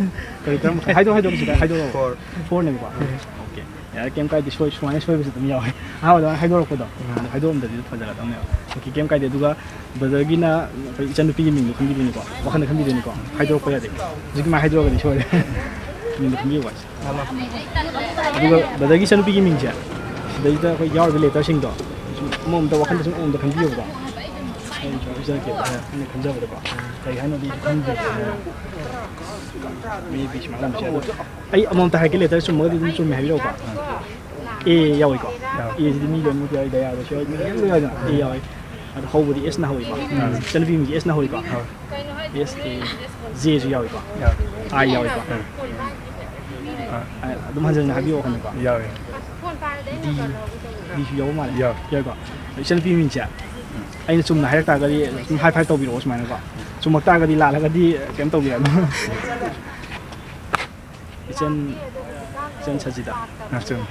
ꯀꯔꯤ ꯀꯔꯝꯕ ꯈꯜ-, ꯍꯥꯏꯗꯣꯛ-, ꯍꯥꯏꯗꯣꯛꯑꯁꯤꯗ, ꯍꯥꯏꯗꯣꯛꯑꯣ꯫ Four꯫ Four ꯅꯦꯕꯀꯣ? ꯎꯝ꯫ Okay꯫ ꯌꯥꯔꯦ, ꯀꯩꯝ ꯀꯥꯏꯗꯦ, ꯁꯣꯏ-, ꯁꯨꯃꯥꯏꯅ ꯁꯣꯏꯕꯁꯨ ꯑꯗꯨꯝ ꯌꯥꯎꯋꯦ꯫ ꯑꯍꯥꯟꯕꯗ ꯍꯥꯏꯗꯣꯔꯛꯄꯗꯣ, ꯎꯝ꯫ ꯑꯗꯨ ꯍꯥꯏꯗꯣꯛꯑꯝꯗꯗꯤ ꯐꯖꯔꯗꯕꯅꯦꯕ꯫ Okay, ꯀꯩꯝ ꯀꯥꯏꯗꯦ꯫ ꯑꯗꯨꯒ ꯕ꯭ꯔꯗꯔꯒꯤꯅ ꯑꯩꯈꯣꯏ ꯏꯆꯟꯅꯨꯄꯤꯒꯤ ꯃꯤꯡꯗꯣ ꯈꯪꯕꯤꯗꯣꯏꯅꯤꯀꯣ, ꯋꯥꯈꯜꯗ ꯈꯪꯕꯤꯗꯣꯏꯅꯤꯀꯣ, ꯍꯥꯏꯗꯣꯔꯛꯄ ꯌꯥꯗꯦ꯫ ꯍꯧꯖꯤꯛꯀꯤ ꯃꯥ ꯍꯥꯏꯗꯣꯔꯛꯑꯒꯗꯤ ꯁꯣꯏꯔꯦ꯫ ꯃꯤꯡꯗꯣ ꯈꯪꯕꯤꯌꯨ ꯍꯥꯏꯁꯦ꯫ ꯑꯗꯨꯒ ꯕ꯭ꯔꯗꯔꯒꯤ ꯏꯆꯟꯅꯨꯄꯤꯒꯤ ꯃꯤꯡꯁꯦ, ꯁꯤꯗꯩꯗ ꯑꯩꯈꯣꯏ ꯌꯥꯎꯔꯤꯕ ꯂꯦꯇꯔꯁꯤꯡꯗꯣ, ꯁꯨꯝ ꯑꯃꯃꯝꯇ ꯋꯥꯈꯜꯗ ꯁꯨꯝ ꯑꯃꯃꯝꯇ ꯈꯟꯕꯤꯌꯣꯕꯀꯣ꯫ ꯑꯩ ꯁꯨꯝ ꯄꯤꯖꯔꯛꯀꯦꯕ, ꯑꯩꯅ ꯈꯟꯖꯕꯗꯀꯣ꯫ ꯀꯩ ꯍꯥꯏꯅꯣꯗꯤ ꯈꯪꯗꯦ꯫ Maybe ꯁꯨꯃꯥꯏꯅ ꯑꯣꯏꯔꯝꯕꯁꯨ ꯌꯥꯏ꯫ ꯑꯗꯣ ꯑꯩ ꯑꯃꯃꯝꯇ ꯍꯥꯏꯔꯛꯀꯦ, ꯂꯦꯇꯔ ꯆꯨꯝꯃꯒꯗꯤ ꯑꯗꯨꯝ ꯆꯨꯝꯃꯦ ꯍꯥꯏꯕꯤꯔꯛꯎꯀꯣ꯫ ꯑꯦ ꯌꯥꯎꯏꯀꯣ꯫ ꯌꯥꯎꯏ꯫ ꯑꯦꯁꯤꯗꯤ ꯃꯤ ꯂꯣꯏꯅꯃꯛ ꯌꯥꯎꯏ, ꯗꯌꯥꯗꯁꯨ ꯌꯥꯎꯏ, ꯃꯤ ꯂꯣꯏꯅꯃꯛ ꯌꯥꯎꯏꯗꯅ꯫ ꯑꯦ ꯌꯥꯎꯏ꯫ ꯑꯗꯣ ꯍꯧꯕꯗꯤ ꯑꯦꯁꯅ ꯍꯧꯏꯀꯣ꯫ ꯎꯝ꯫ ꯏꯆꯟꯅꯨꯄꯤ ꯃꯤꯡꯁꯦ ꯑꯦꯁꯅ ꯍꯧꯏꯀꯣ꯫ ꯍꯣꯏ꯫ ꯑꯦꯁ ꯑꯦ ꯖꯦꯁꯨ ꯌꯥꯎꯏꯀꯣ꯫ ꯌꯥꯎꯏ꯫ ꯑꯥꯏ ꯌꯥꯎꯏꯀꯣ꯫ ꯎꯝ꯫ ꯑꯥ, ꯑꯗꯨꯝ ꯍꯟꯖꯟ ꯍꯟꯖꯟ ꯍꯥꯏꯕꯤꯌꯣ ꯋꯥꯈꯜꯗꯀꯣ꯫ ꯌꯥꯎꯏ꯫ ꯗꯤ, ꯗꯤꯁꯨ ꯌꯥꯎꯕ ꯃꯥꯜꯂꯦ꯫ ꯌꯥꯎꯏ꯫ ꯌꯥꯎꯏꯀꯣ꯫ ꯏꯆꯟꯅꯨꯄꯤ ꯃꯤꯡꯁꯦ ꯑꯩꯅ ꯆꯨꯝꯅ ꯍꯥꯏꯔꯛ ꯇꯥꯔꯒꯗꯤ ꯑꯗꯨꯝ high five ꯇꯧꯕꯤꯔꯛꯑꯣ ꯁꯨꯃꯥꯏꯅꯀꯣ꯫ ꯆꯨꯝꯃꯛ ꯇꯥꯔꯒꯗꯤ, ꯂꯥꯜꯂꯒꯗꯤ ꯀꯩꯝ ꯇꯧꯕꯤꯔꯛꯑꯅꯨ꯫ ꯏꯆꯟ, ꯏꯆꯟ ꯁꯖꯤꯗ꯫ ꯑ, ꯆꯨꯝꯃꯤ꯫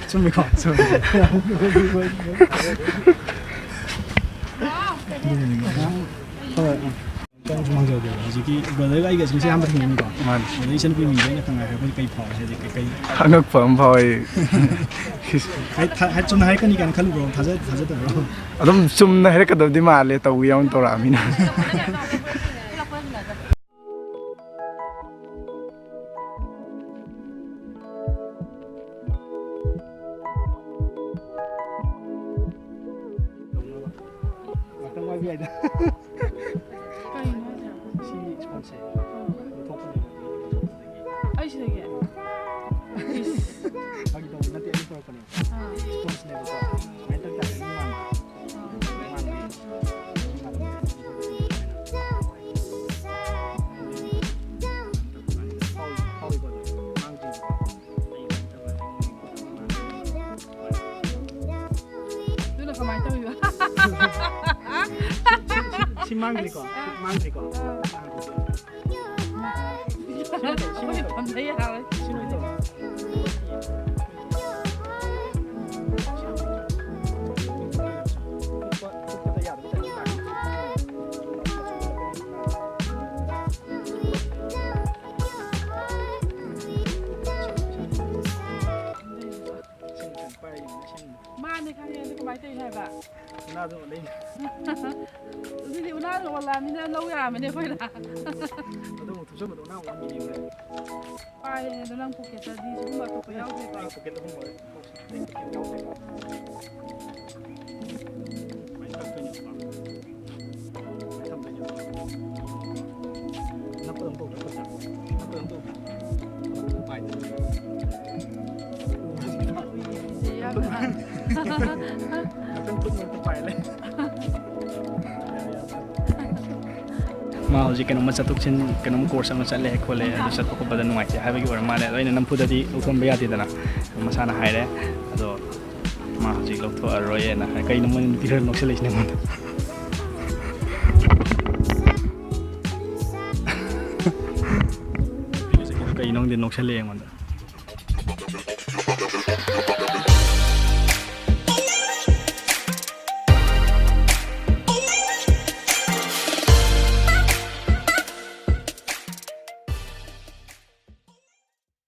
ꯆꯨꯝꯃꯤꯀꯣ? ꯆꯨꯝꯃꯤ꯫ ꯍꯣꯏ, ꯎꯝ꯫ ꯏꯆꯟ ꯁꯨꯃꯥꯡꯖ꯫ ꯍꯧꯖꯤꯛꯀꯤ ꯕ꯭ꯔꯗꯔꯒ ꯑꯩꯒꯁꯦ ꯉꯁꯤ ꯑꯍꯥꯟꯕ ꯊꯦꯡꯅꯕꯅꯤꯀꯣ꯫ ꯃꯥꯅꯦ꯫ ꯑꯗꯣ ꯏꯆꯟꯅꯨꯄꯤ ꯃꯤꯡꯁꯦ ꯑꯩꯅ ꯈꯪꯉꯦ ꯍꯥꯏꯕꯗꯤ ꯀꯩ ꯐꯥꯎꯔꯦ? ꯍꯥꯏꯗꯤ ꯀꯩ, ꯀꯩ ꯑꯉꯛꯄ ꯑꯃ ꯐꯥꯎꯋꯦ꯫ ꯍꯥꯏ-, ꯊꯥ-, ꯍꯥꯏ-, ꯆꯨꯝꯅ ꯍꯥꯏꯔꯛꯀꯅꯤ ꯀꯥꯏꯅ ꯈꯜꯂꯨꯕ꯭ꯔꯣ? ꯊꯥꯖ-, ꯊꯥꯖꯗꯕ꯭ꯔꯣ? ꯑꯗꯨꯝ ꯆꯨꯝꯅ ꯍꯥꯏꯔꯛꯀꯗꯕꯗꯤ ꯃꯥꯜꯂꯦ, ꯇꯧꯕ ꯌꯥꯎꯅ ꯇꯧꯔꯛꯑꯃꯤꯅ꯫ ꯉꯥꯛꯇꯪ ꯋꯥꯏꯕ ꯌꯥꯏꯗ꯫ ꯀꯩꯅꯣ ꯍꯥꯏꯁꯦ? ꯁꯤ ꯁ꯭ꯄꯣꯟꯁꯦ ꯂꯧꯊꯣꯛꯄꯅꯦꯕ꯫ ꯑꯩ ꯁꯤꯗꯒꯤ? ꯏꯁ꯫ ꯐꯥꯒꯤ ꯇꯧꯕ ꯅꯠꯇꯦ, ꯑꯩꯅ ꯄꯨꯔꯛꯄꯅꯦꯕ꯫ ꯑꯥ꯫ ꯁ꯭ꯄꯣꯟꯁꯅꯦꯕꯀꯣ꯫ ꯁꯨꯃꯥꯏꯅ ꯇꯧ ꯇꯥꯔꯗꯤ ꯃꯤ ꯃꯥꯟꯕ꯫ ꯃꯤ ꯃꯥꯟꯕ꯫ ꯐꯥꯎꯔꯤ-, ꯐꯥꯎꯔꯤꯀꯣ ꯑꯗꯨꯝ꯫ ꯃꯥꯡꯗ꯭ꯔꯤꯕꯀꯣ꯫ ꯑꯗꯨꯅ ꯀꯃꯥꯏꯅ ꯇꯧꯔꯤꯕ? ꯁꯤ, ꯁꯤ, ꯁꯤ, ꯁꯤ ꯃꯥꯡꯗ꯭ꯔꯤꯀꯣ? ꯁꯤ ꯃꯥꯡꯗ꯭ꯔꯤꯀꯣ? ꯑꯥ꯫ ꯁꯤ ꯅꯠꯇꯕ, ꯁꯤ ꯑꯩꯈꯣꯏ ꯅꯠꯇꯕ꯫ ꯐꯝꯗ ꯌꯥꯔꯣꯏ꯫ ꯁꯤ ꯅꯠꯇꯕ꯫ ꯀꯨꯞꯄ, ꯀꯨꯞꯄꯗ ꯌꯥꯗꯕ ꯇꯥꯏꯞꯇ ꯇꯥꯏ꯫ ꯁꯤ ꯅꯠꯇꯕ, ꯄꯥꯏꯔꯒ ꯌꯦꯡꯉꯨꯅꯦ, ꯁꯤ ꯅꯠꯇꯕ꯫ ꯃꯥꯅꯦ ꯈꯪꯉꯦ, ꯑꯗꯨ ꯀꯃꯥꯏꯅ ꯇꯧꯔꯤꯅꯣ ꯍꯥꯏꯕ? ꯎꯅꯥꯗꯣ ꯑꯣꯜꯂꯛꯏꯅꯦ꯫ ꯑꯗꯨꯗꯤ ꯎꯅꯥꯗꯣ ꯑꯣꯜꯂꯛꯑꯃꯤꯅ ꯂꯧ ꯌꯥꯔꯝꯃꯅꯤ ꯑꯩꯈꯣꯏꯅ꯫ ꯑꯗꯨ ꯑꯃꯨꯛ ꯊꯨꯞꯆꯟꯕꯗꯣ ꯎꯅꯥ ꯑꯃꯨꯛ ꯑꯣꯟꯈꯤꯅꯦꯕ꯫ ꯄꯥꯏꯔꯦꯅꯦ, ꯑꯗꯣ ꯅꯪ ꯄꯣꯀꯦꯠꯇꯗꯤ ꯁꯤꯒꯨꯝꯕ ꯑꯇꯣꯞꯄ ꯌꯥꯎꯗꯦꯀꯣ? ꯑꯩ ꯄꯣꯀꯦꯠꯇ ꯑꯍꯨꯝ ꯂꯣꯏꯔꯦ꯫ ꯑꯩ ꯄꯣꯀꯦꯠ ꯌꯥꯎꯗꯦꯀꯣ꯫ ꯁꯨꯃꯥꯏꯅ ꯀꯛꯇꯣꯏꯅꯦꯕꯀꯣ꯫ ꯁꯨꯃꯥꯏꯅ ꯊꯝꯗꯣꯏꯅꯦꯕ꯫ ꯅꯞꯄꯗꯧ ꯇꯧꯗ꯭ꯔꯥ ꯈꯨꯠꯇ? ꯅꯞꯄꯗꯧ ꯇꯧꯗ꯭ꯔꯥ? ꯄꯥꯏꯗꯣꯏꯅꯦꯕ꯫ ꯁꯤ ꯌꯥꯝꯅ ꯉꯥꯛꯇꯪ ꯈꯨꯠ ꯃꯔꯛꯇ ꯄꯥꯏ ꯂꯩ꯫ ꯃꯥ ꯍꯧꯖꯤꯛ ꯀꯩꯅꯣꯝꯃ ꯆꯠꯊꯣꯛ ꯆꯠꯁꯤꯟ, ꯀꯩꯅꯣꯝ ꯀꯣꯔꯁ ꯑꯃ ꯆꯠꯂꯦ ꯈꯣꯠꯂꯦ, ꯑꯗꯨ ꯆꯠꯄ ꯈꯣꯠꯄꯗ ꯅꯨꯡꯉꯥꯏꯇꯦ ꯍꯥꯏꯕꯒꯤ ꯑꯣꯏꯔ ꯃꯥꯜꯂꯦ꯫ ꯑꯗꯣ ꯑꯩꯅ ꯅꯝꯐꯨꯗꯗꯤ ꯂꯧꯊꯣꯛꯍꯟꯕ ꯌꯥꯗꯦꯗꯅ, ꯃꯁꯥꯅ ꯍꯥꯏꯔꯦ꯫ ꯑꯗꯣ ꯃꯥ ꯍꯧꯖꯤꯛ ꯂꯧꯊꯣꯛꯑꯔꯣꯏꯅ ꯍꯥꯏ꯫ ꯀꯩꯅꯣ ꯃꯣꯏ ꯅꯨꯄꯤ ꯈꯔ ꯅꯣꯛꯁꯜꯂꯛꯏꯁꯤꯅ ꯑꯩꯉꯣꯟꯗ? ꯀꯩꯅꯣ ꯈꯪꯗꯦ, ꯅꯣꯛꯁꯜꯂꯛꯑꯦ ꯑꯩꯉꯣꯟꯗ꯫